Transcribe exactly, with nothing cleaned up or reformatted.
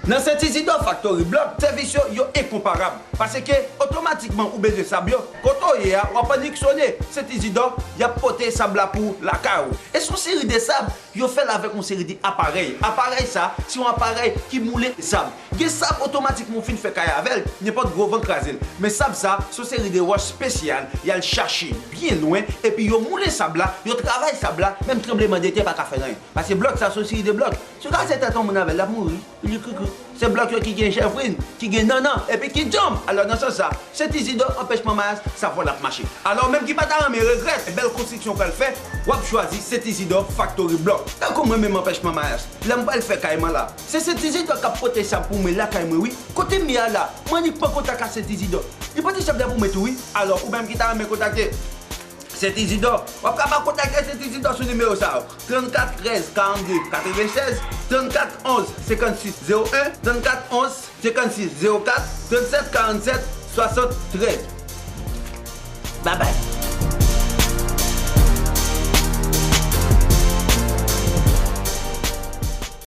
Nan Sentizidò Factory Block, sèvis yo, yo enkonparab. Paske otomatikman ou bezwen sab yo, kote w ye a, w ap annik sone. Sentizidò, y ap pote sab la pou w lakay ou. E se yon seri de sab, yo fè l avèk yon seri de aparèy. Aparèy sa, se yon aparèy ki moule sab. Gen sab otomatikman ou fin fè kay avè l, nenpòt gwo van kraze l. Men sab sa, se yon seri de wòch espesyal, y al chache byen lwen, epi yo moule sab la, yo travay sab la, menm tranbleman de tè pa ka fè l anyen. Paske blòk sa, se yon seri de blòk. Si w kraze tèt yon moun avè l, l ap mouri. Li krikri. Se blòk yo ki gen chèvrin, ki gen nannan, epi ki djanm. Alò, nan sans sa, Sentizidò anpèch manmayas, sa fò l ap mache. Alò, ou menm ki pa ta renmen regrèt bèl konstriksyon w pral fè, w ap chwazi Sentizidò Factory Block. Tankou mwen menm anpèch manmayas, lè m pral fè kay mwen la, se Sentizidò k ap pote sab pou mwen lakay mwen, wi. Kote m ye a la, mwen annik pran kontak ak Sentizidò. Li pote sab la pou mwen tou, wi. Alò, ou menm ki ta renmen kontakte Sentizidò, w ap kapab kontakte Sentizidò sou nimewo sa yo, trannkat trèz karannde katrevennsèz, trannkat onz senkannsis zewo en, trannkat onz senkannsis zewo kat, trannsèt karannsèt swasanntrèz. Babay.